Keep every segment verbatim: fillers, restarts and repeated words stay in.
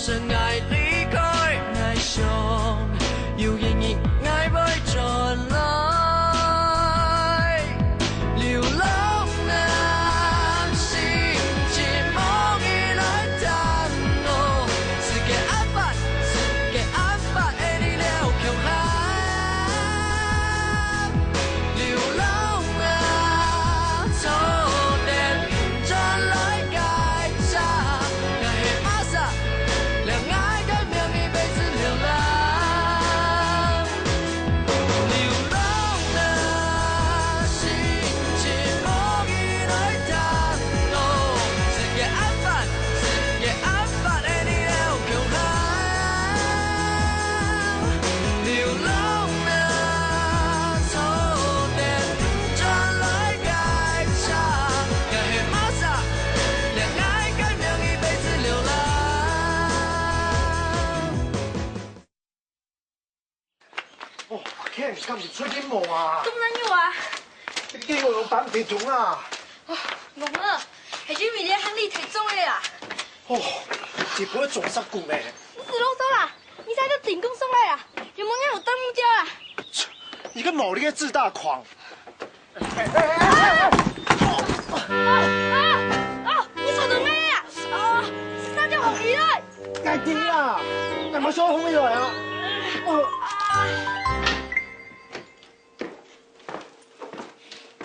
趁𠊎離開，𠊎想有一日𠊎會轉來。流浪啊，心情無意來探我，世界暗淡，世界暗淡的你了共下。 流浪啊，坐電轉來該站，也係馬上，讓𠊎个名字變成流浪。流浪啊，心情無意來探我，世界暗淡，世界暗淡的你了共下。 流浪啊，坐電轉來該站，也係馬上，讓𠊎个名字變成流浪。哦，阿Ken，敢毋係出任務啊？做麼个有啊？你叫𠊎用板鐵桶啊？哦，戇啊，係因為你行李忒重了啊。哦，這杯裝煞久咩？毋使囉嗦啦， 你在這頂工上來啊？有無人有戴目鏡啊？你个無力个自大狂！啊！啊！啊！你手都沒啊！啊！那就好皮了。該停啦！那麼小紅一來啊！哦。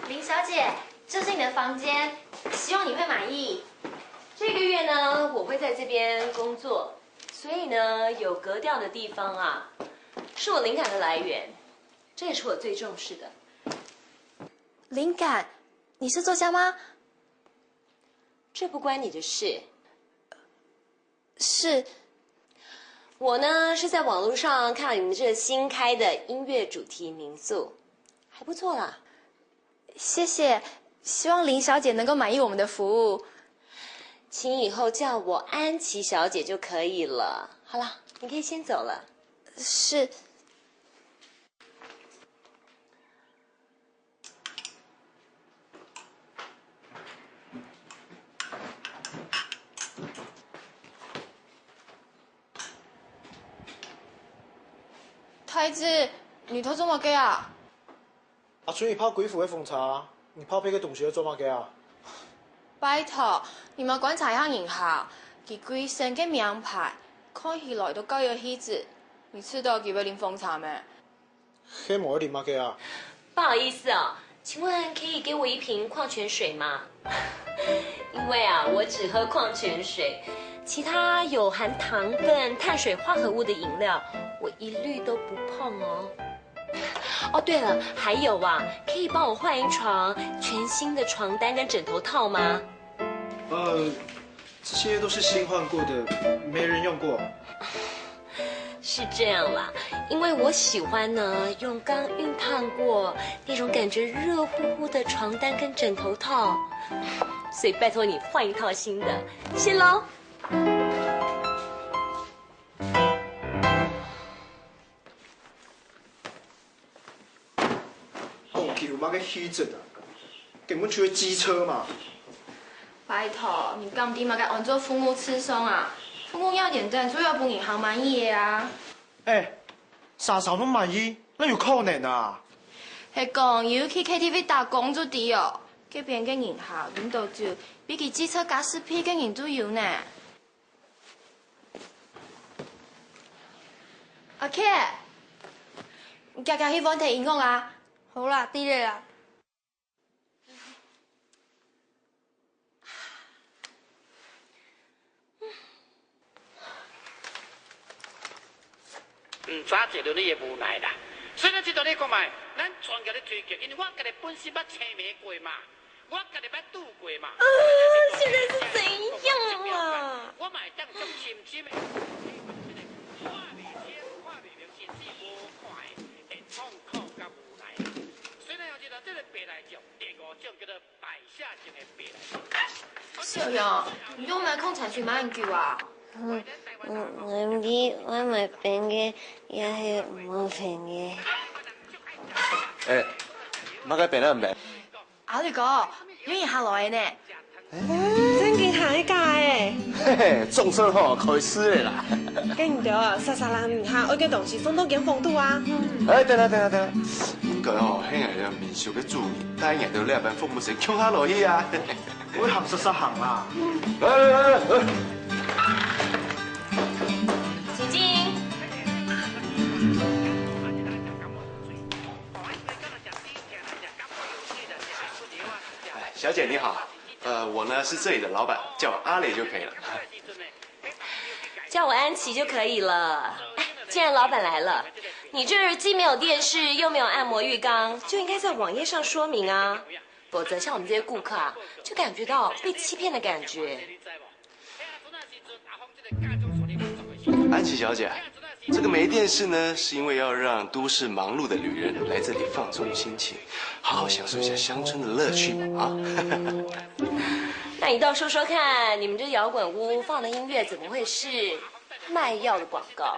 林小姐，這是你的房間，希望你會滿意。这个月呢，我会在这边工作，所以呢，有格调的地方啊，是我灵感的来源，这也是我最重视的。灵感？你是作家吗？这不关你的事。是。我呢，是在网络上看了你们这新开的音乐主题民宿，还不错啦。谢谢，希望林小姐能够满意我们的服务。请以后叫我安琪小姐就可以了。好啦，你可以先走了。是。 太子，你在做麼个啊？ 阿春佢泡歸壺个紅茶，你泡別个東西愛做麼个啊？拜託，你莫觀察一下人客，佢歸身个名牌，看起來都較有氣質，你知道佢會啉紅茶咩？係無愛啉麼个啊？不好意思哦，請問可以給我一瓶礦泉水嗎？因為啊，我只喝礦泉水，其他有含糖分、碳水化合物的飲料，我一律都不碰哦。 哦，对了，还有啊，可以帮我换一床全新的床单跟枕头套吗？呃，这些都是新换过的，没人用过。是这样啦，因为我喜欢呢，用刚熨烫过那种感觉热乎乎的床单跟枕头套，所以拜托你换一套新的，谢喽。 講究麼个氣質啊？根本就係機車嘛！拜託，你敢知麼个安做服務至上啊？服務要點讚，主要分人客滿意个啊！欸，儕儕都滿意，哪有可能啊？係講有去K T V打工就知哦，該片个人客啉到酒，比佢機車加十倍个人都有呢。 阿K，你遽遽去換台音樂啊！好啦，知了啦。毋，抓緊了你个無奈啦。所以呢，這段你講嘛，咱專業个推薦，因為我家己本身捌青盲過嘛。 我家己捌拄過嘛。啊，現在是怎樣啊？我嘛會當足深深的。看袂清、看袂明，甚至無看的，會痛苦甲無奈。所以呢，有一个這个白內障，第五種叫做敗血症的白內障。小楊，你用麥克風出去蠻久啊？嗯，嗯，我毋知我買便宜也係無便宜。欸，麼个便宜毋便宜？ 阿綠哥，有人客來呢。真个行一下欸。嘿嘿，總算吼，開始了啦。跟你講啊，莎莎人你哈，愛个東西送到間房肚啊。哎，等下，等下，等下，應該吼，係𠊎个民宿个主人，帶𠊎兜這班服務生共下落去啊。我行，莎莎行啦。來來來來，請進。哎，小姐你好，呃，我呢是這裡的老闆，叫我阿雷就可以了。叫我安琪就可以了。哎，既然老闆來了，你這兒既沒有電視，又沒有按摩浴缸，就應該在網頁上說明啊，否則像我們這些顧客啊，就感覺到被欺騙的感覺。安琪小姐，這個沒電視呢，是因為要讓都市忙碌的旅人來這裡放鬆心情，好好享受一下鄉村的樂趣嘛，啊。那你倒說說看，你們這搖滾屋放的音樂怎麼會是賣藥的廣告？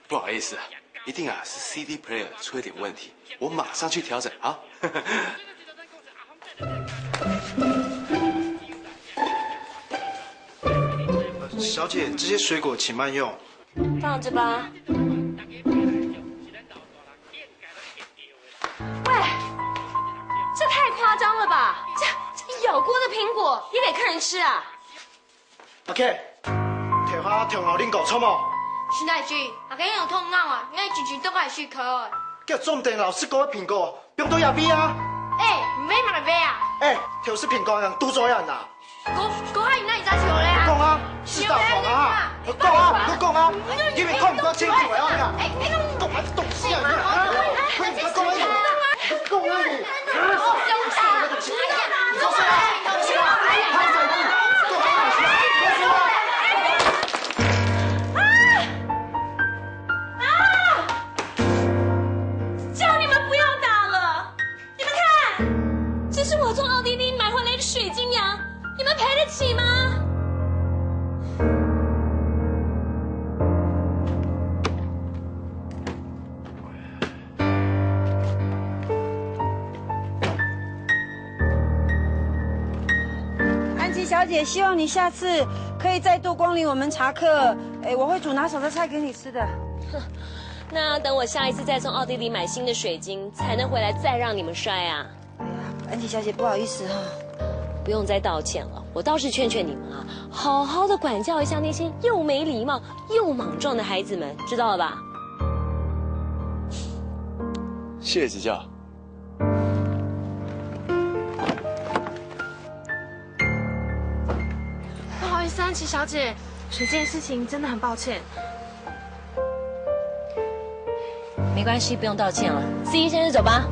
不好意思啊，一定啊是C D player出了點問題，我馬上去調整啊。小姐，這些水果請慢用。放著吧。喂，這太誇張了吧！這，這咬過的蘋果也給客人吃啊？阿K，頭下頭腦恁高，著無？是哪句？阿K用痛咬啊，𠊎真正都愛死去哦。叫做毋得老實講个蘋果，放到這位啊！哎，你買麼个買啊？哎，頭先蘋果人堵著人啊！ 講，講啊，你哪會知道咧啊？講啊，是大王啊！講啊，你講啊，因為看毋過清楚啊！哎，哎，講啊，東西啊！你啊，看毋過啊！你講啊！你！你說誰啊？你說誰啊？你說誰啊？啊！叫你們不要打了！ 你們看，這是我從奧地利買回來的水晶羊，你們賠得起嗎？安琪小姐，希望你下次可以再度光臨我們茶客。哎，我會煮拿手的菜給你吃的。那等我下一次再從奧地利買新的水晶，才能回來再讓你們摔啊。 哎呀，安琪小姐，不好意思哈。不用再道歉了，我倒是勸勸你們啊，好好地管教一下那些又沒禮貌又莽撞的孩子們，知道了吧？謝謝指教。不好意思，安琪小姐，水晶的事情真的很抱歉。 沒關係，不用道歉了。司機先生，走吧。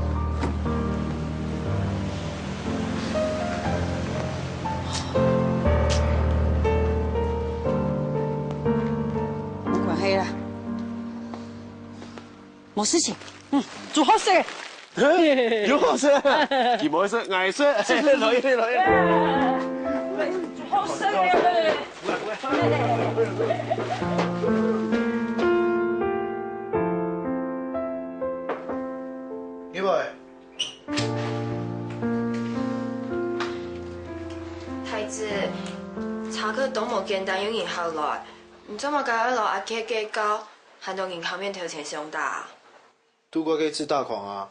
無關係啦，無事情。嗯，煮好勢。有好勢，佢無好勢，𠊎好勢。來，來，來。煮好勢了。 你喂，太子，茶客都無簡單有人客來，你做麼个愛摎阿K計較，還到人客面頭前相打啊？都怪該隻大狂啊！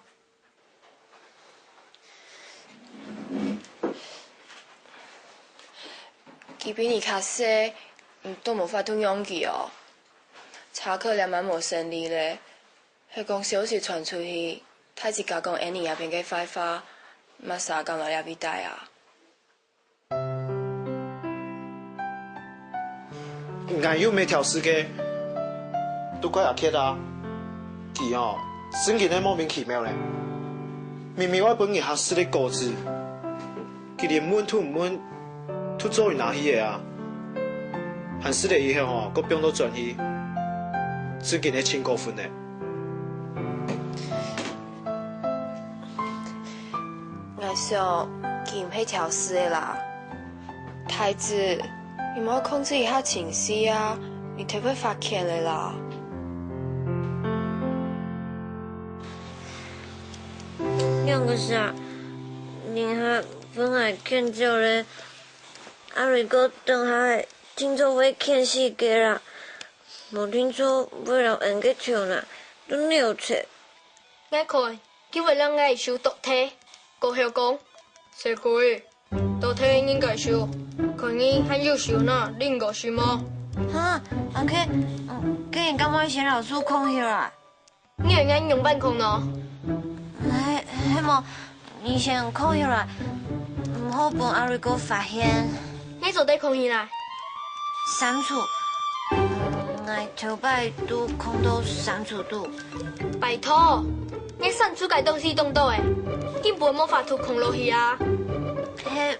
佢比你較細，你都無法度讓佢哦。茶客這滿無生理咧，係講消息傳出去，大自家講Annie這片个壞話，麼儕敢來這位戴啊？ 𠊎又無挑事个，都怪阿K啊！佢哦，真經係莫名其妙咧。明明愛分人客食个果子，佢連問都毋問，就做人拿去个啊！還食了以後吼，還放到轉去，真經係盡過分咧。 𠊎想，佢毋係挑事个啦。太子，你莫控制一下情緒啊，你就會發譴个啦。个啥？人客分𠊎牽走咧，阿瑞哥等下定著會譴死个啦，無定著會摎𠊎个頭那都扭斜。𠊎看，佢會摎𠊎手剁忒。過後講，細鬼，剁忒人家手，看你還有手那另个手無？哈，阿K，嗯，該你敢會先摎樹囥起來？ 你愛𠊎仰般囥呢？係，係無，你先囥起來，毋好分阿瑞哥發現。你做得囥起來？三次，嗯，𠊎頭擺都囥到三次肚。拜託，你三次个東西當多誒，根本無法度囥落去啊！係，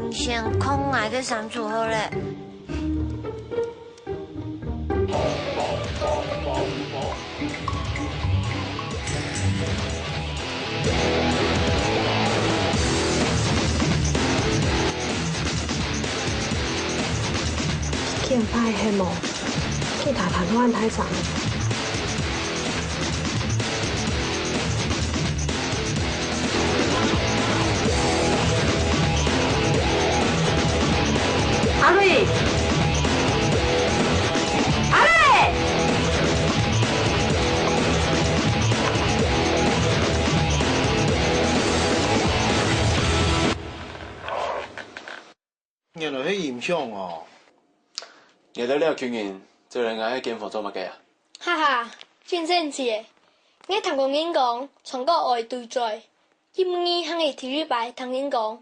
你先囥𠊎个三次好咧。 見怪係無？其他團團大聲。 阿瑞！阿瑞！原來係音響哦！你兜這群人走來𠊎个間房做麼个啊？哈哈，真生趣誒！𠊎聽過人講，唱歌愛對嘴， 今晡日係𠊎第一擺聽人講，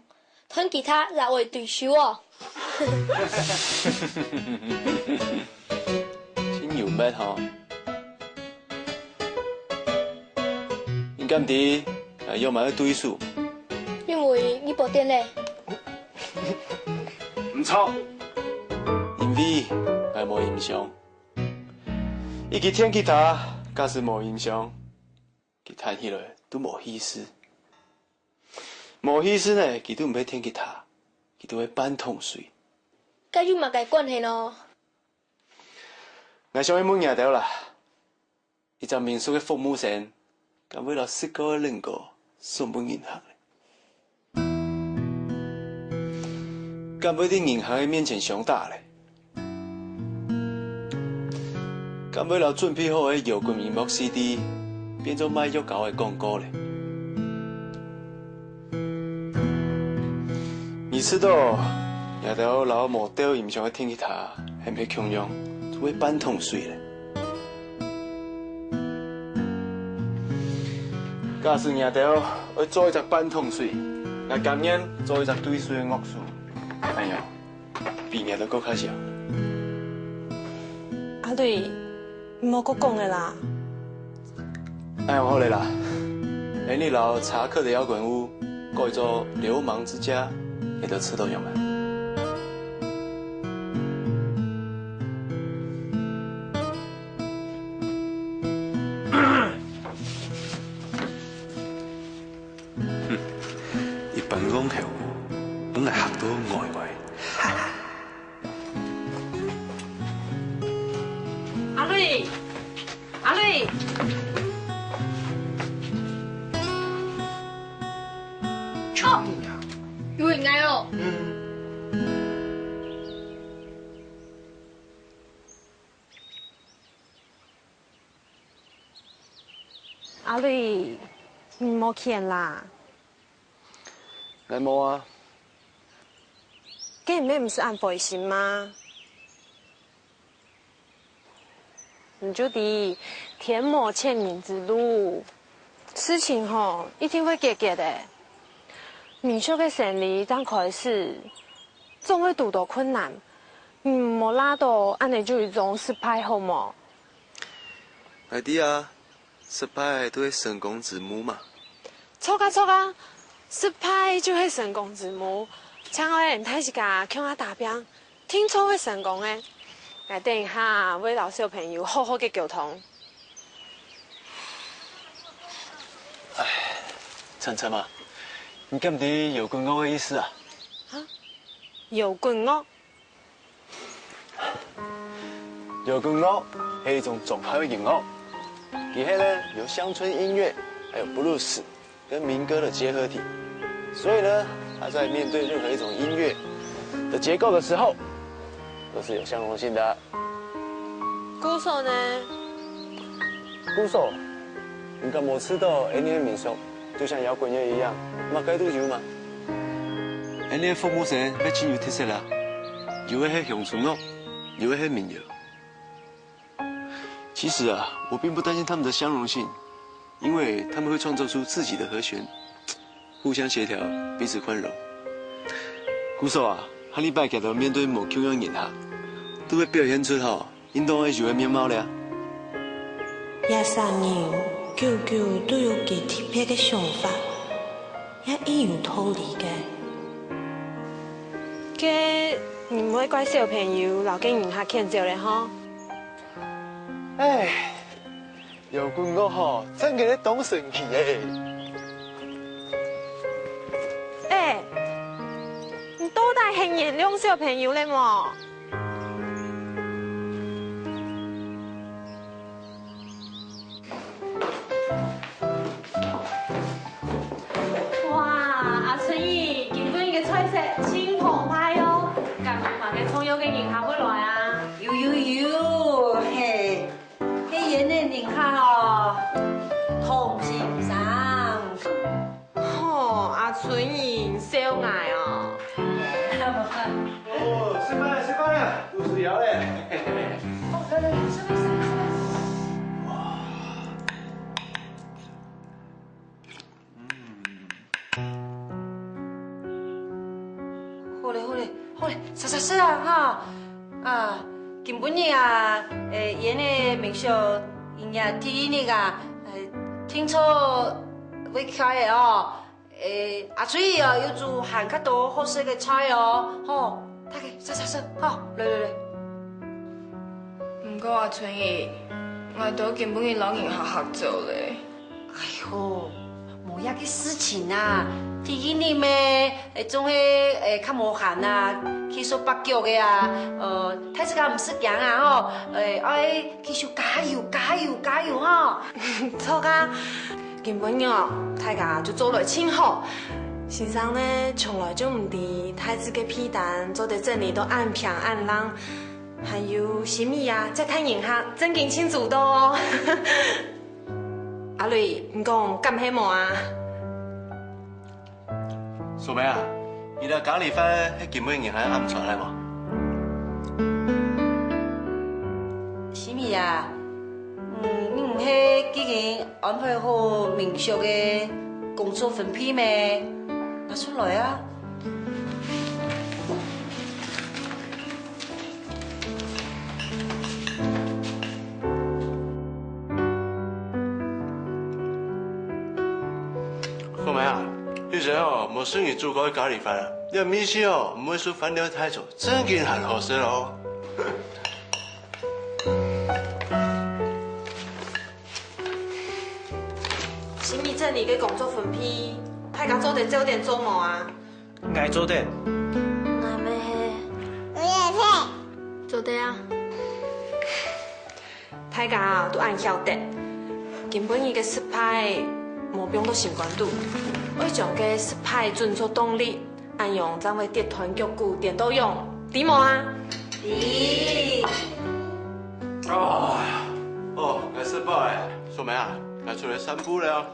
彈吉他也會對手哦。真有味吼！你敢知𠊎仰般會對手？因為你發癲咧。毋著，因為𠊎無音響。一支電吉他，假使無音響， 佢彈起來都無氣勢。無氣勢呢，佢都毋會電吉他，佢都會半桶水。該有麼个關係呢？𠊎想愛問你兜啦，一隻民宿个服務生，敢會摎食過个冷糕送分人客呢？ 敢會在人客个面前相打咧？敢會摎準備好个搖滾音樂CD變做賣藥膏个廣告咧？你試著，這兜摎無帶音響个電吉他，係毋係共樣，就會半桶水咧？ 假使你兜愛做一隻半桶水，𠊎甘願做一隻對水个樂手。恁樣，比你兜過較強。阿瑞，毋好過講了啦。恁樣好了啦，恁樣摎查克的搖滾屋改做流氓之家，你兜試著樣啊？ 哼，一班戇猴，分𠊎嚇到呆呆。阿瑞，阿瑞，操！有人來哦。嗯。 阿瑞，你莫譴啦。𠊎無啊。該你乜毋使恁灰心嘛。你就知，天無絕人之路，事情吼，一定會解決个。民宿个生理正開始，總會堵著困難，你毋好罅著恁樣就一種失敗好無？𠊎知啊， 失敗就係成功之母嘛。著啊，著啊，失敗就係成功之母。請愛大自家共下打拚，定著會成功个。𠊎等一下會摎小朋友好好个溝通。晨晨啊，你敢知搖滾樂个意思啊？哈？搖滾樂？ 搖滾樂係一種綜合个音樂，佢係呢有鄉村音樂，還有布魯斯。跟民歌的结合体。所以呢，他在面对任何一种音乐的结构的时候，都是有相容性的。鼓手呢？鼓手，你敢無試著𠊎俚个民宿就像搖滾樂一樣，麼个都有嘛？𠊎俚个服務生乜盡有特色啦，有个係鄉村樂，有个係民謠。其實啊，我並不擔心他們的相容性，因為他們會創造出自己的和弦，互相協調，彼此寬容。鼓手啊，下禮拜佢兜面對無共樣人客，都會表現出吼， 應當愛有个面貌了。這三人久久都有佢特別个想法，也異有道理个。該你毋會怪小朋友摎該人客牽走了吼？唉，搖滾樂吼，真个當神奇欸！欸，你到底係原諒小朋友了無？ 哇，阿春姨，今晡日个菜色真豐沛哦！敢有麼个重要个人客會來啊？有有有，嘿，該園个人客哦，同先生。 吼，阿春姨，笑𠊎哦。哦，食飯，食飯啊，都係要咧。哦，來來來，食飯，食飯，食飯。哇。嗯。好咧，好咧，好咧，煞煞煞啊，哈。啊，今晡日啊，誒，園个民宿營業第一日啊，誒，定著會開个哦。 誒，阿春姨哦，有煮還較多好食个菜哦，吼，大家食食食，吼，來來來。毋過阿春姨，𠊎兜今晡日摎人客合作咧。哎喲，無這个事情啊，第一日咩，誒，總係誒較無閒啊，氣手八腳个啊，呃，大自家毋使驚啊，吼，誒，愛繼續加油加油加油吼。著啊！ 今晡日哦，大家就做來盡好。先生呢，從來就毋知大自个被單做得整理到恁平恁靚，還有心怡啊，接待人客正經盡周到哦。阿雷，你講敢係無啊？ 素梅啊，你个咖哩飯係今晡日還暗傳來無？心怡啊，嗯，你毋係已經安排好民宿个工作分配咩？拿出來啊！ 素梅啊，以前哦，無食你煮過个咖哩飯啊，這味緒哦，毋會輸飯店个大廚，正經還好食哦。心怡整理个工作分配，大家做得照定做無啊？ 𠊎做得。𠊎乜係。𠊎也係。做得啊。大家都恁曉得，今晡日个失敗無放到心肝肚，愛將該失敗轉做動力，恁樣正會跌斷腳骨顛倒勇，知無啊？知。啊，哦，𠊎食飽咧，素梅啊，𠊎出來散步了。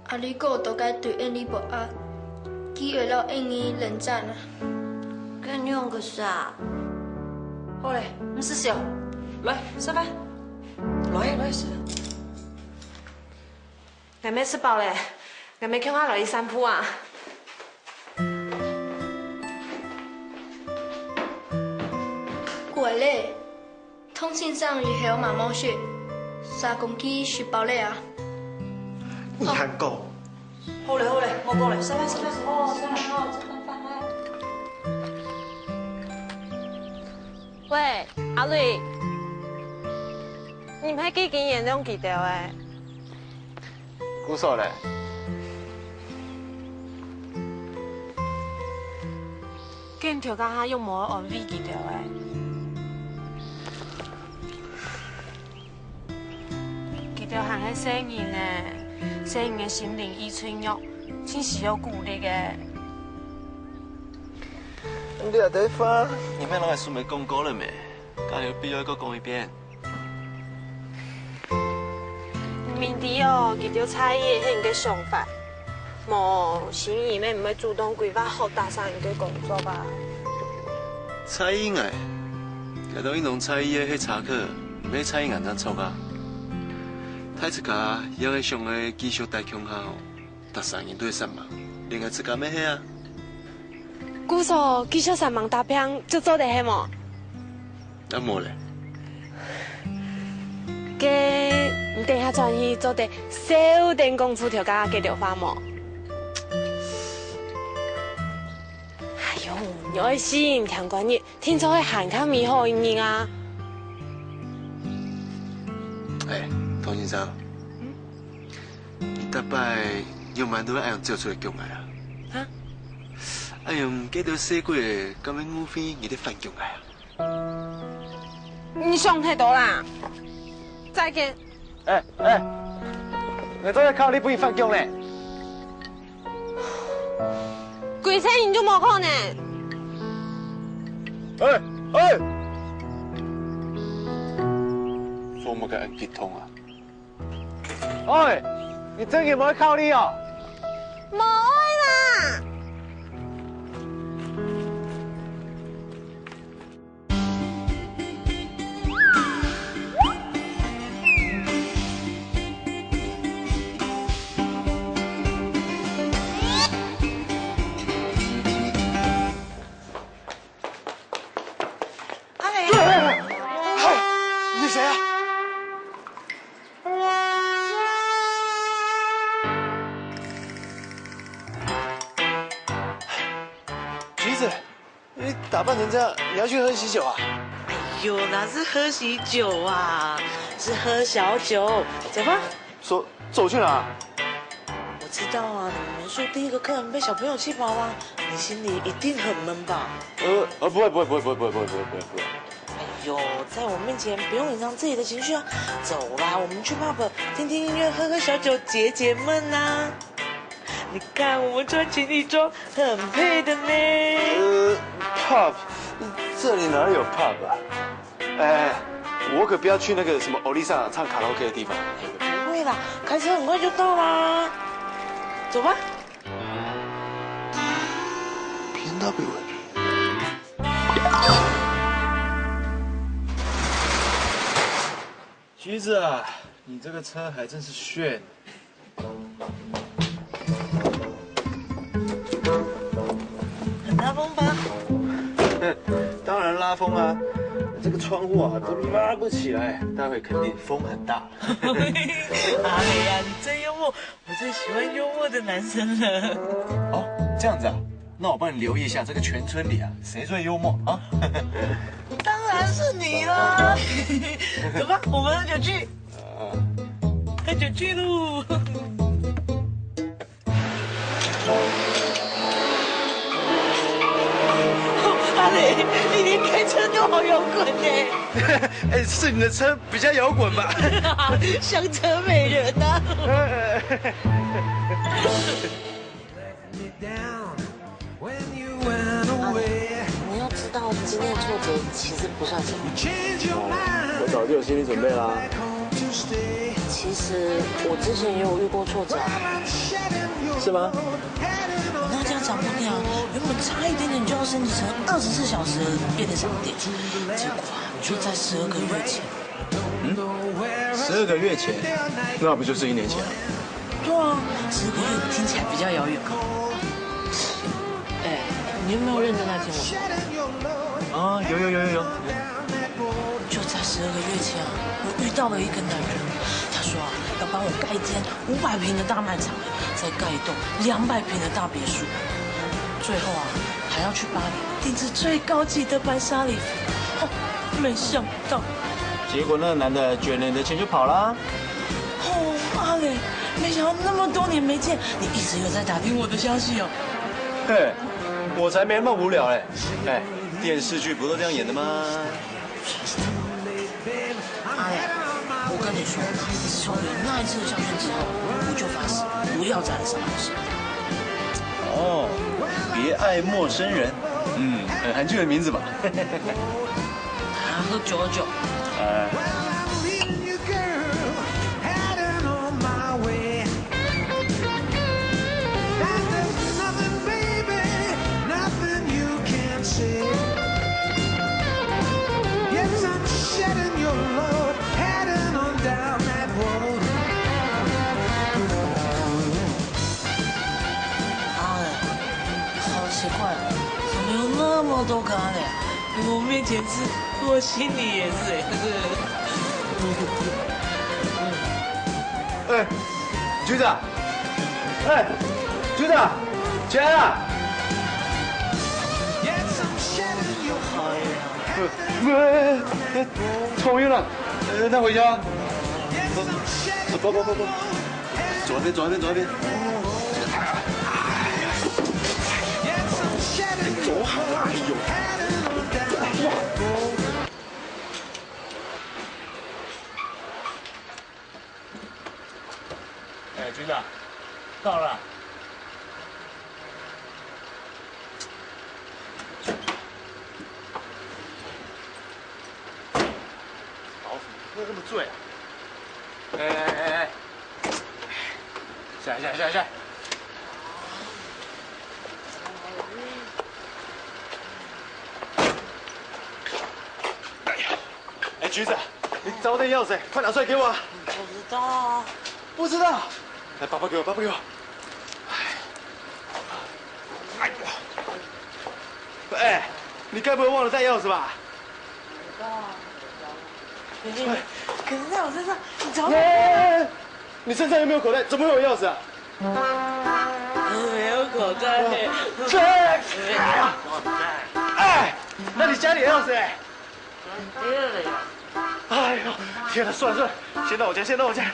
阿里哥都該對恩利博啊，佢會摎恩利冷戰啊。該樣个事啊？好咧，毋使笑，來食飯，來來食。 𠊎乜食飽咧，𠊎乜共下來去散步啊。過來咧，同先生以後嘛莫食，三公斤食飽咧啊。你還講？好咧好咧，莫講咧，食飯食飯。哦，食飯哦，食飯飯飯。 喂，阿瑞，你毋係已經原諒佢兜咧？故所咧？該頭家還有無安慰佢兜欸？佢兜還係細人呢，細人个心靈已脆弱，盡需要鼓勵个。你這兜話，你毋係摎𠊎叔姆講過了咩？該有必要再講一遍？ 明知哦，佢兜在意个係你个想法，無，心怡也毋會主動規劃好打散你个工作啊。在意𠊎？𠊎兜應當在意个係查克，毋係在意𠊎正著啊。大自家也係想愛繼續戴共下哦。 逐儕人都會煞猛，連𠊎自家乜係啊。故所繼續煞猛打拚就做得係無？啊無咧。該你等下轉去做得少等講出頭家該兜話無？哎喲，你愛細心聽觀念，定著會還較美好个人啊！哎，唐先生， 你逐擺仰般都會恁樣走出來逐𠊎啊？哈？恁樣該兜細鬼仔敢會誤會你在反逐𠊎啊？你想忒多啦！再見。哎哎，𠊎做得靠你分你反逐呢？歸世人就無可能。哎哎，做麼个恁激動啊？ 喂，你真个無愛靠你哦？無愛啦！阿雷，嗨，你是誰啊？ 橘子，你打扮成這樣，你要去喝喜酒啊？哎喲，哪是喝喜酒啊，是喝小酒。走吧。走，走去哪？我知道啊，你們民宿第一個客人被小朋友氣跑啊，你心裡一定很悶吧？呃，呃，不會，不會，不會。哎呦，在我面前不用隱藏自己的情緒啊。走啦，我們去 pub 聽聽音樂，喝喝小酒，解解悶啊。你看，我們穿情侶裝，很配的呢。呃，pub，這裡哪有 pub 啊？哎，我可不要去那個什麼歐麗莎唱卡拉OK的地方。不會啦，開車很快就到啦。走吧。 B M W。橘子啊，你這個車還真是炫。很拉風吧？當然拉風啊，這個窗戶啊都拉不起來，待會肯定風很大。哎呀，你真幽默， 我最喜歡幽默的男生了。哦，這樣子啊，那我幫你留意一下，這個全村裡啊，誰最幽默啊？當然是你啦！走吧，我們喝酒去。喝酒去囉！阿雷，你連開車都好搖滾呢。哎，是你的車 比較搖滾吧。香車美人啊。你要知道，今天的挫折其實不算什麼。我早就有心理準備啦。其實我之前也有遇過挫折啊。是嗎？我那家雜貨店啊，原本差一點點就要升級成二十四小時的便利商店，結果啊，就在十二個月前， 嗯，十二個月前，那不就是一年前啊？對啊，十二個月聽起來比較遙遠。哎，你有沒有認真在聽我說話？啊，有有有有有。就在十二個月前啊，我遇到了一個男人，他說啊，要幫我蓋一間五百坪的大賣場，再蓋一棟兩百坪的大別墅，最後啊，還要去巴黎訂製最高級的白沙禮服。哦，沒想到 結果那個男的捲了你的錢就跑啦。哦，阿雷，沒想到那麼多年沒見，你一直有在打聽我的消息哦。嘿，我才没那么无聊嘞。哎，电视剧不都这样演的吗？阿磊，我跟你说，自从有那一次的教训之后，我就发誓不要再来上班。哦，别爱陌生人。嗯，很韩剧的名字嘛。啊，喝酒，喝酒。哎。 There's nothing, baby, nothing you can't say. Yes, I'm shedding your load, heading on down that road. 啊，好奇怪，怎么有那么多个阿磊啊？我面前是，我心里也是。哎，局长，哎，局长，起来啊！哎，哎，哎，头晕了，呃，那回家。走，走，走，走，走，走。左边，左边，左边。走好了，哎呦。哎，局长，到了。 老虎喝那么醉啊？哎哎哎哎，下来下来下来下来。哎呀，哎，橘子，你找我的钥匙，快拿出来给我啊！不知道啊。不知道？来，包包给我，包包给我。哎，哎呦，哎，你该不会忘了带钥匙吧？ 可是在我身上，你找我。哎，你身上又没有口袋，怎么会有钥匙啊？没有口袋。这，哎，那你家里的钥匙哎？哎呦，天哪，算了算了，先到我家，先到我家。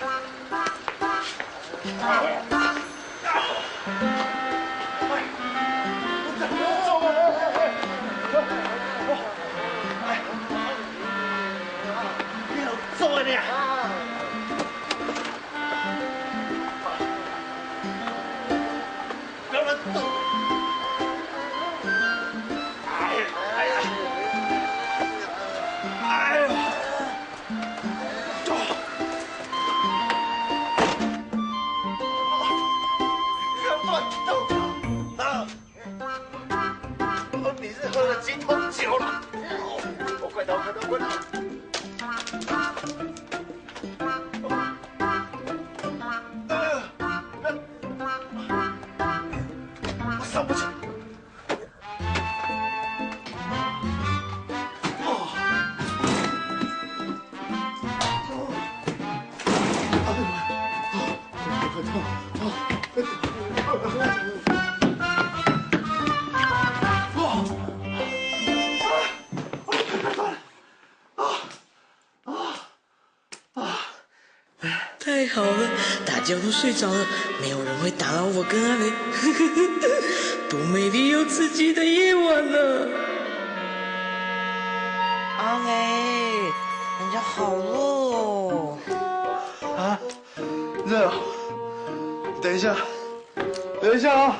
你是喝了几桶酒了？哦，快倒，快倒，快倒！哎呀，我上不去。 太好了，大家都睡着了，没有人会打扰我跟阿雷多美丽又刺激的夜晚了。阿雷，人家好热哦。啊，热哦。等一下，等一下哦。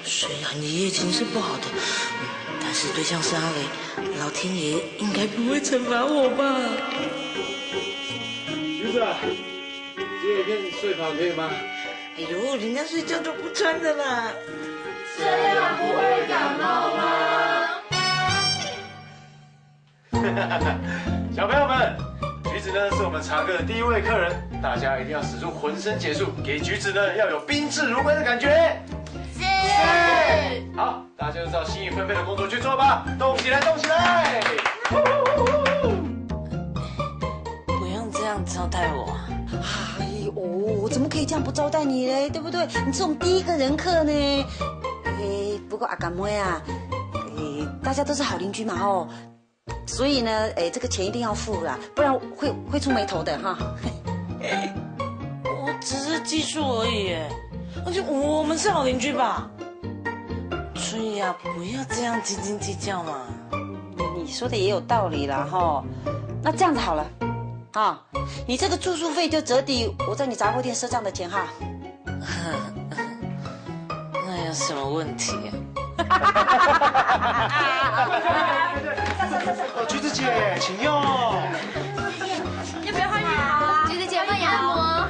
虽然爷爷精神不好的，嗯，但是对象是阿雷，老天爷应该不会惩罚我吧？橘子啊，借一件睡袍可以吗？哎呦，人家睡觉都不穿的啦。这样不会感冒吗？ 小朋友们，橘子呢是我们茶客的第一位客人，大家一定要使出浑身解数，给橘子呢要有宾至如归的感觉。是。好，大家就照心意分配的工作去做吧，动起来，动起来！不用这样招待我啊。哎呦，我怎么可以这样不招待你嘞？对不对？你是我们第一个人客呢。哎，不过阿甘妹啊，哎，大家都是好邻居嘛吼，所以呢，哎，这个钱一定要付啦，不然会会触霉头的哈。我只是寄宿而已耶，而且我们是好邻居吧？春雨啊，不要这样斤斤计较嘛。你说的也有道理啦，吼。那这样子好了，啊，你这个住宿费就折抵我在你杂货店赊账的钱哈。那有什么问题啊？哦，橘子姐，请用。要不要换你啊？橘子姐，换你啊。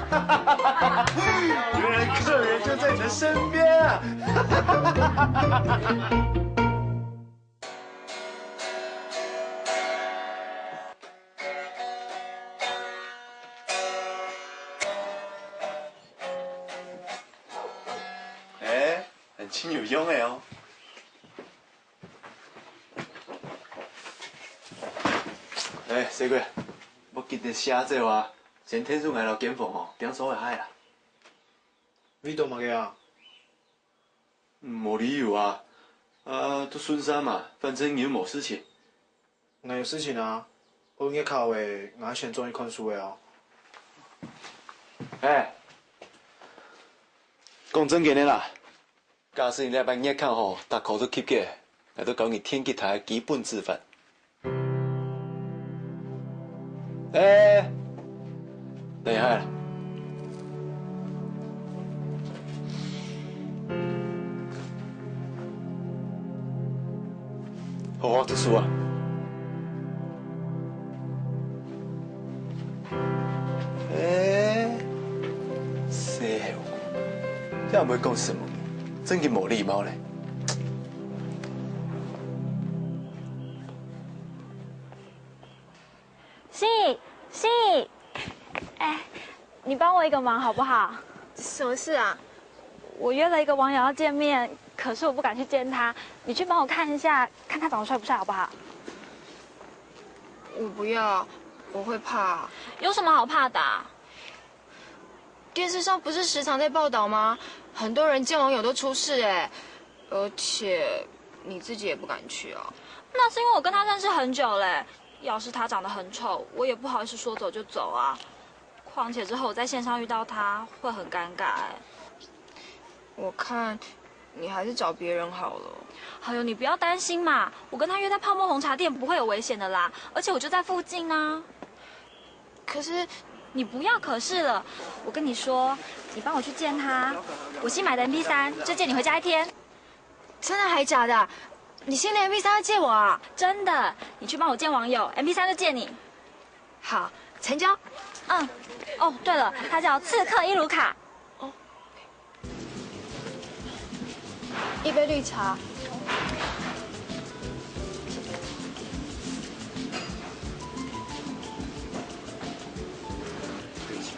原来客人就在你的身边啊！哎，很轻有用的哦。哎，水鬼，我今日下晝啊，先聽說𠊎老間房哦，點所會嗨啦。為到麼个啊？嗯，無理由啊，啊，都順續嘛，反正你又無事情。 𠊎有事情啊，愛月考欸，𠊎先轉去看書欸哦。哎，講正經个啦，假使你這擺月考吼，逐科都及格，𠊎都教你電吉他个基本指法。哎，等一下。 好好讀書啊！哎，細猴，這毋會講什麼，真个無禮貌咧。心怡，心怡，哎，你幫我一个忙好不好？什么事啊？我约了一个网友要见面，可是我不敢去见他，你去帮我看一下，看他长得帅不帅好不好？我不要，我会怕。有什么好怕的啊？电视上不是时常在报道吗？很多人见网友都出事哎，而且你自己也不敢去啊。那是因为我跟他认识很久嘞，要是他长得很丑，我也不好意思说走就走啊。况且之后我在线上遇到他，会很尴尬哎。我看你还是找别人好了。哎呦，你不要担心嘛，我跟他约在泡沫红茶店不会有危险的啦，而且我就在附近啊。可是你不要可是了，我跟你说，你帮我去见他，我新买的 M P 三就借你回家一天。真的还假的？你新的 M P 三要借我啊？真的，你去帮我见网友，M P 三就借你。好，成交。嗯，哦，对了，他叫刺客伊鲁卡。哦，一杯绿茶。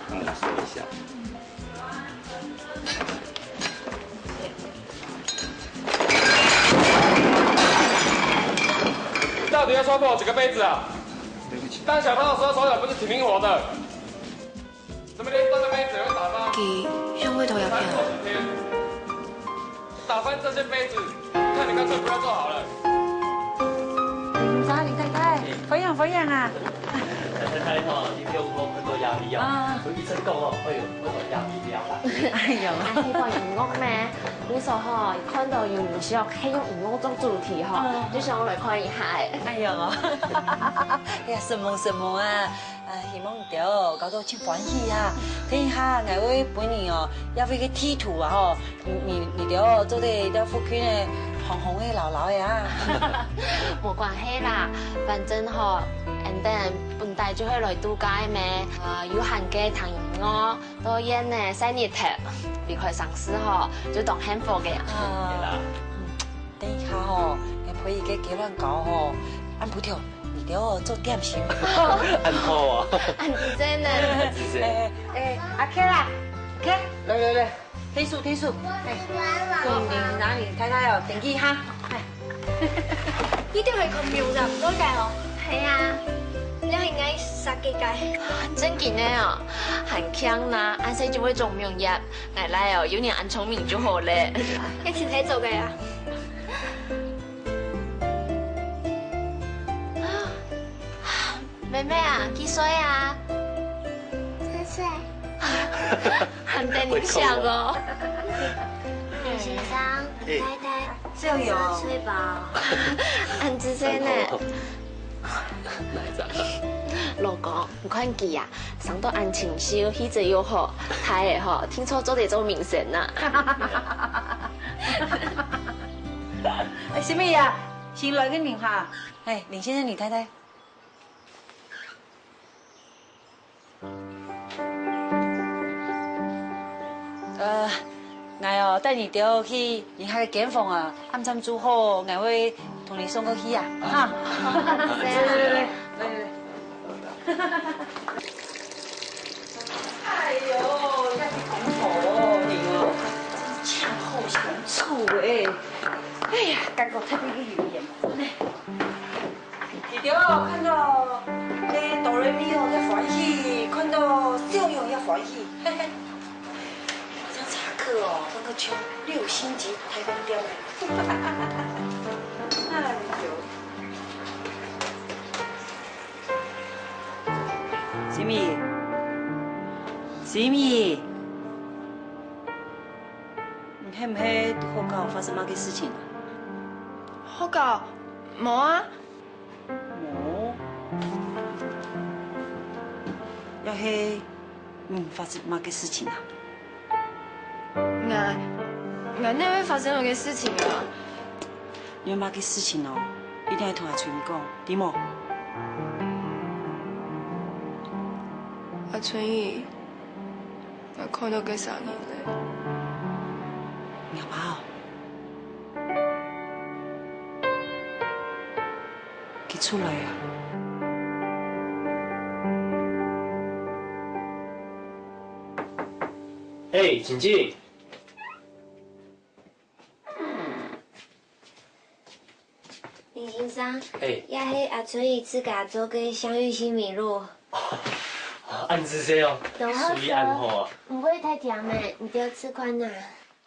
帮我收一下。 到底要刷多少个杯子啊？当小偷的时候手脚不是挺灵活的？怎么连端个杯子也会打翻？佢用个头也騙。打翻这些杯子，看你干脆不要做好了。林太太，欢迎欢迎啊！太太吼，你比我更多压力啊！啊，我一直讲哦，哎呦，我有压力啊！哎呦，啊，你讲音乐咩？ 你说吼，看到有人笑，係用音乐做主题吼，嗯。就想要来看一下欸。哎呀，哎呀，承蒙承蒙啊！啊，希望你兜搞到盡歡喜啊！等一下，𠊎會分你哦，一位个地圖啊吼，你你你兜做得在附近个行行个遶遶个啊。無關係啦，反正吼，𠊎兜本來就係來度假个咩，啊，有閒个聽音樂， 到遠个晒日頭，離開城市吼，就當幸福个啊。啊，等一下吼，𠊎配一个雞卵糕吼，恁不條，你兜做點心。恁好啊！恁仔細呢。恁仔細。哎哎，阿K啦，K，來來來，退出退出。哎，恭喜你拿你太太哦，登記哈。哎。 一定係佢謀殺，了解哦。係啊，你係𠊎設計个。正經个哦，還慶啦，恁細就會做美容業，𠊎倈仔哦，有你恁聰明就好咧。你親手做个啊？妹妹啊，幾歲啊？三歲。還等你想哦。李先生，哎。太太，小勇。睡吧。恁仔細呢。哪一張？老公，你看佢啊，生到恁清秀，氣質又好，大个吼，定著做得做明星啊。哎，什麼呀？新來个人哈？哎，林先生，你太太。 呃，𠊎哦，帶你兜去人客个間房啊，暗晡煮好，𠊎會同你送過去啊，哈。哎喲，這个公婆哦，你哦，真正好相處誒。哎呀，感覺特別个有緣分呢。 你兜看到這哆來咪哦，也歡喜；看到小勇也歡喜，嘿嘿。這茶客哦，那個像六星級台風店哎。哎喲。心怡，心怡，你係毋係學校發生麼个事情啊？學校？無啊。 無？也係，嗯，發生麼个事情啊？𠊎，𠊎哪會發生麼个事情啊？有麼个事情哦，一定愛同阿春姨講，知無？阿春姨，𠊎看到該儕人咧。若爸哦。 佢出來啊！哎，靜靜。林先生，哎。這係阿春姨自家做个香芋西米露。恁仔細哦，當好食哦。手藝恁好啊。毋會太甜咩，你兜試看啊。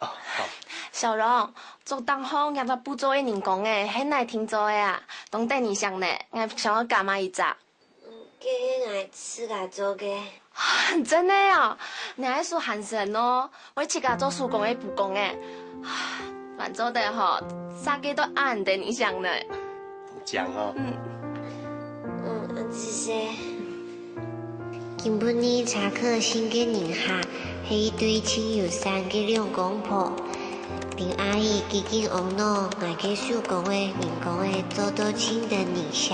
哦，好。小榮，竹頂項這隻步驟个人工个，係哪定做个啊？當得人惜呢，𠊎想愛加買一隻。嗯，該係𠊎自家做个。真个哦？你个手還神哦，會自家做手工个布工个。還做得吼，設計到恁得人惜呢。 講哦。嗯。嗯，恁仔細。今晡日茶客請个人客係一對盡友善个兩公婆。林阿姨既經懊惱𠊎个手工个人工个做到盡得人惜。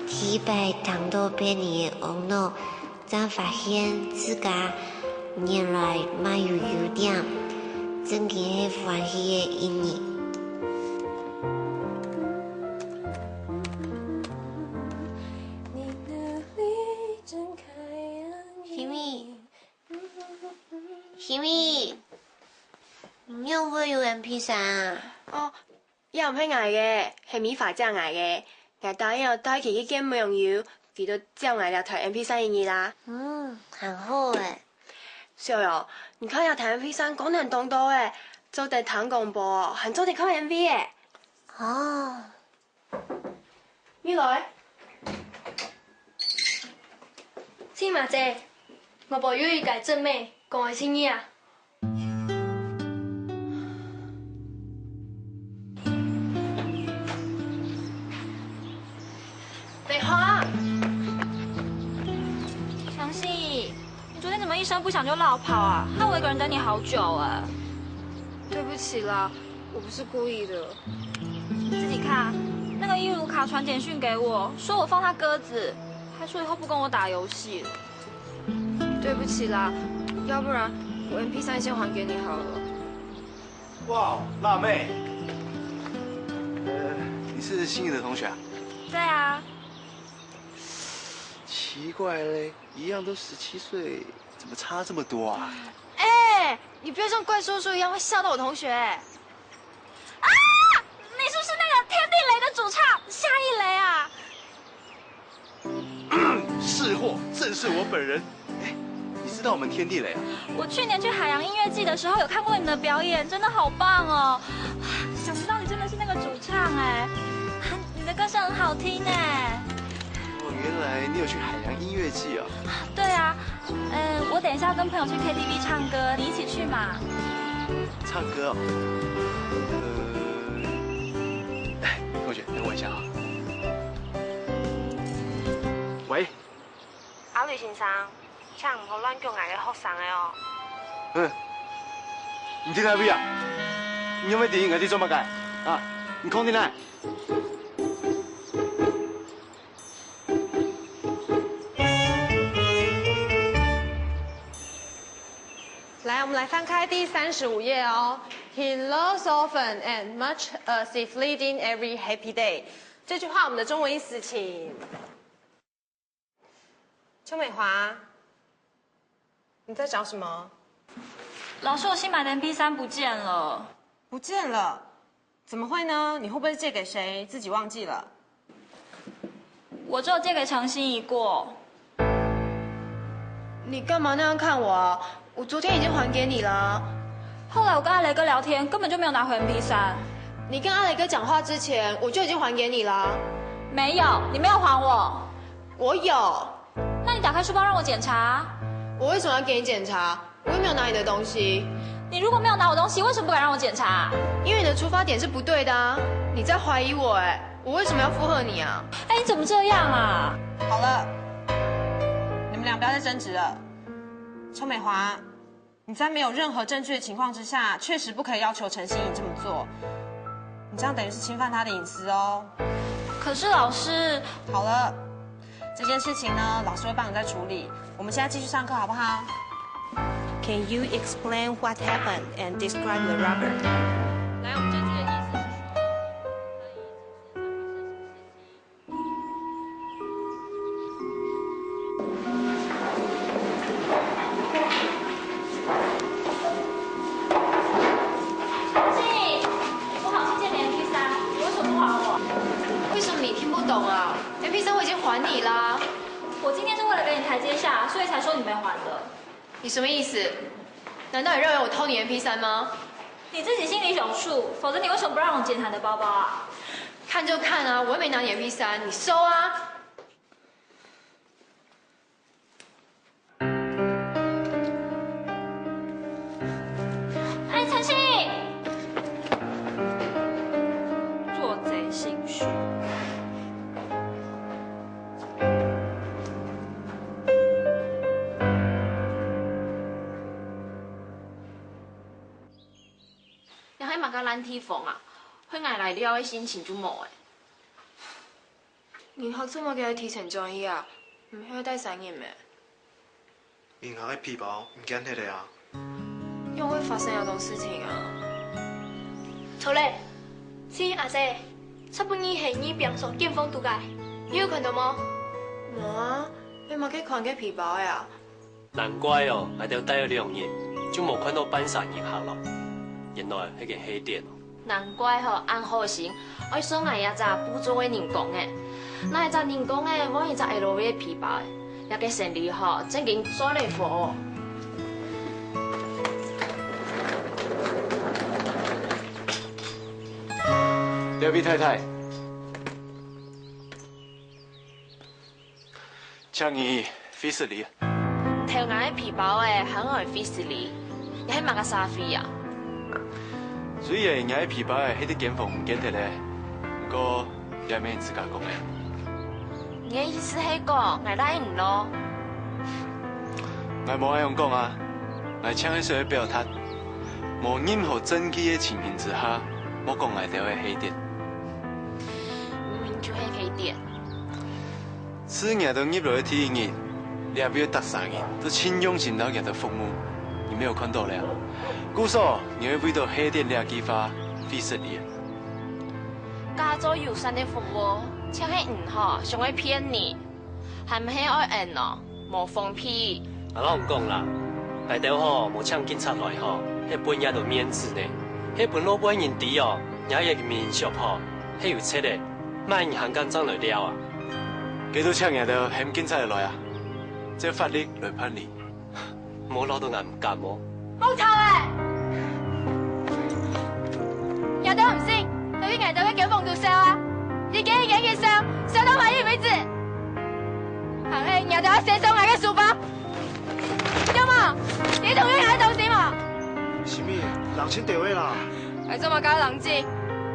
第一擺聽到別人个懊惱， 正發現自家原來乜有優點，正經係歡喜个一日。希米，希米，你仰會有鉛筆衫啊？哦， 這毋係𠊎个，係美華借𠊎个。𠊎答應愛帶佢去見網友，佢就借𠊎這台鉛筆扇一日啦。嗯，還好誒。小友，你看這台鉛筆扇功能當多誒，做得聽廣播，還做得看MV誒。哦。你來。親媽姐，外背有一個正妹，講愛識你啊。 美華！強信，你昨天怎麼一聲不響就落跑啊？害我一個人等你好久哎。對不起啦，我不是故意的。你自己看，那個伊魯卡傳簡訊給我，說我放他鴿子，還說以後不跟我打遊戲了。 對不起啦，要不然我 MP 三先還給你好了。哇，辣妹，呃，你是心怡的同學啊？對啊。奇怪嘞，一樣都十七歲，怎麼差這麼多啊？哎，你不要像怪叔叔一樣，會嚇到我同學。 啊！你是不是那個天地雷的主唱夏一雷啊？是貨，正是我本人。哎，你知道我們天地雷啊？我去年去海洋音樂季的時候有看過你們的表演，真的好棒哦！想不到你真的是那個主唱哎，你的歌聲很好聽哎。哦，原來你有去海洋音樂季啊？對啊，嗯，我等一下要跟朋友去K T V唱歌，你一起去吗？唱歌哦。呃，哎，同学，等我一下啊。喂。阿雷先生，請毋好亂叫𠊎个學生个哦。嗯，你在哪位啊？你有没有聽我在做麼个啊？你空的呢？ 来，我们来翻开第三十五页哦。He loves often and much as if leading every happy day。这句话，我们的中文意思，请。邱美华，你在找什么？老师，我新买的 M P 三不见了。不见了？怎么会呢？你会不会借给谁，自己忘记了？我只有借给陈心怡过。你干嘛那样看我啊？我昨天已经还给你了啊。后来我跟阿雷哥聊天，根本就没有拿回 M P 三。你跟阿雷哥讲话之前，我就已经还给你了啊。没有，你没有还我。我有。那你打开书包让我检查啊。我为什么要给你检查？我又没有拿你的东西。你如果没有拿我东西，为什么不敢让我检查啊？因为你的出发点是不对的啊！你在怀疑我哎，我为什么要附和你啊？哎，你怎么这样啊？好了，你们俩不要再争执了。邱美华，你在没有任何证据的情况之下，确实不可以要求陈心怡这么做。你这样等于是侵犯她的隐私哦。可是老师，好了，这件事情呢，老师会帮你再处理。我们现在继续上课好不好？Can you explain what happened and describe the robber? 来，我们这句的意思是说，我好心借你 M P 三，你为什么不还我？为什么你听不懂啊？ M P 三我已经还你啦。我今天是为了给你台阶下，所以才说你没还的。你什么意思？难道你认为我偷你 M P 三吗？你自己心里有数，否则你为什么不让我检查你的包包啊？看就看啊，我又没拿你 M P 三，你收啊。 哎，陈信！做贼心虚。這係麼个爛地方啊？害𠊎來尞个心情就無欸。 人客做麼个愛提前轉去啊？毋係愛帶三日咩？人客个皮包毋見忒了啊！仰會發生這種事情啊？著咧，係阿姐，昨晡日係你拚手見風度个，你有看到無？無啊，係麼个款个皮包个啊？ 難怪哦，𠊎兜戴了兩日，就無看到半儕人客咯。原來係該黑店哦。難怪吼，恁好心，愛送𠊎一隻補做个人工仔。哪一隻人工仔換一隻LV个皮包仔，這个生理吼，正經做得火哦。這位太太，請你 費失禮。偷𠊎个皮包仔，還愛費失禮，這係麼个社會啊？雖然𠊎个皮包仔係在間房毋見忒咧，毋過這毋係你自家講个。你个意思係講，𠊎賴你咯？𠊎無恁樣講啊，𠊎淨係想愛表達，無任何證據个情形之下，莫講𠊎兜係黑店。明明就係黑店。 自𠊎兜入來个第一日，這位个逐儕人都盡用心摎𠊎兜服務，你沒有看到了？故所，你會為著黑店這句話費失禮。假做友善个服務，就係你吼，想愛騙人，還毋係愛𫣆哦，無放屁。𠊎摎你講啦，𠊎兜吼無請警察來吼，係分這兜面子呢，係分老百姓知哦，若个民宿吼，係有賊个，麼人還敢正來尞啊？ 該就請𠊎兜喊警察來啊，照法律來辦理。莫鬧到𠊎毋敢哦。好吵欸！你兜毋信，對𠊎兜个間房肚搜啊！一間一間去搜，搜到滿意為止。還係你兜愛先搜𠊎个書包。你同意還當心啊？心怡，冷靜兜仔啦。愛做麼个冷靜？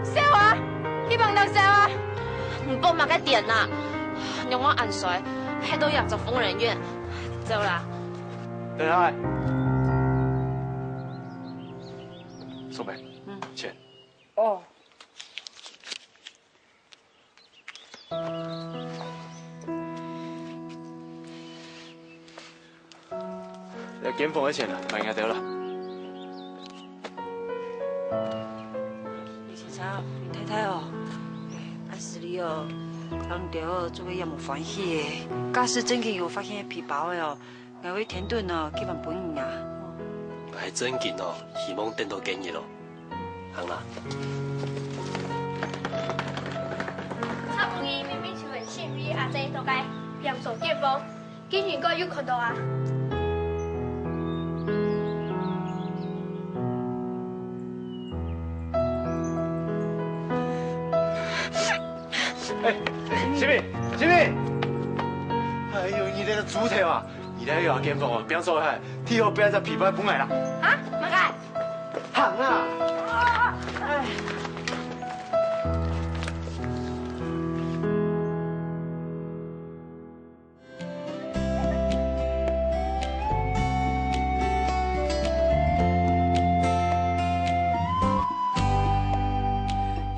笑啊！你幫人笑啊！你幫麼个癲啊？讓我恁衰，害到這隻瘋人院。走啦。等下。宋梅，嗯。錢。哦。 這間房个錢啊，還𠊎兜啦。李先生，李太太哦，哎，恁失禮哦，人兜哦，做个也無歡喜个。假使正經有發現皮包个哦，𠊎會天天哦，寄還分你啊。係正經哦，希望等到該日哦。 行啦。昨晡日明明就係心怡阿姊在該店做間房，竟然佢又看到啊！哎，心怡，心怡！哎喲，你這个豬頭啊！你這个有間房哦，變做係，最好變隻皮包分𠊎啦。啊？麼个？ 行啊！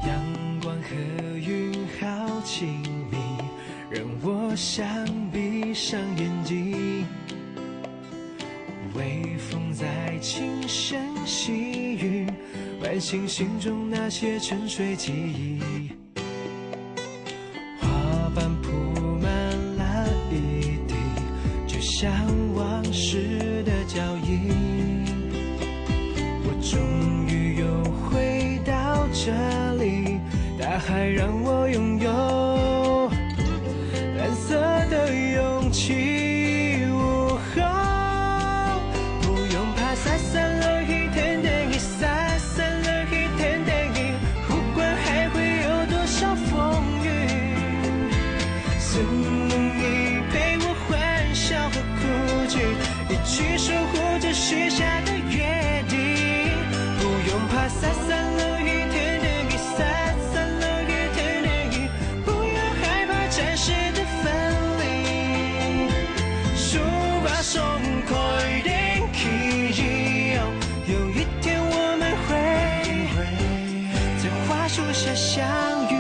阳光和云好亲密，让我想闭上眼睛。 微风在轻声细语，唤醒心中那些沉睡记忆。花瓣铺满了一地，就像往事的脚印。我终于又回到这里，大海让我拥有 蓝色的勇气。哦吼，不用怕，撒撒落去，天天去，撒撒落去，天天去，不管还会有多少风雨。是你陪我欢笑和哭泣，一起守护着许下的约定。不用怕，撒撒落去，天天去，撒撒落去，天天去。 不要害怕暂时的分离，手把手开天去，有一天我们会在花树下相遇。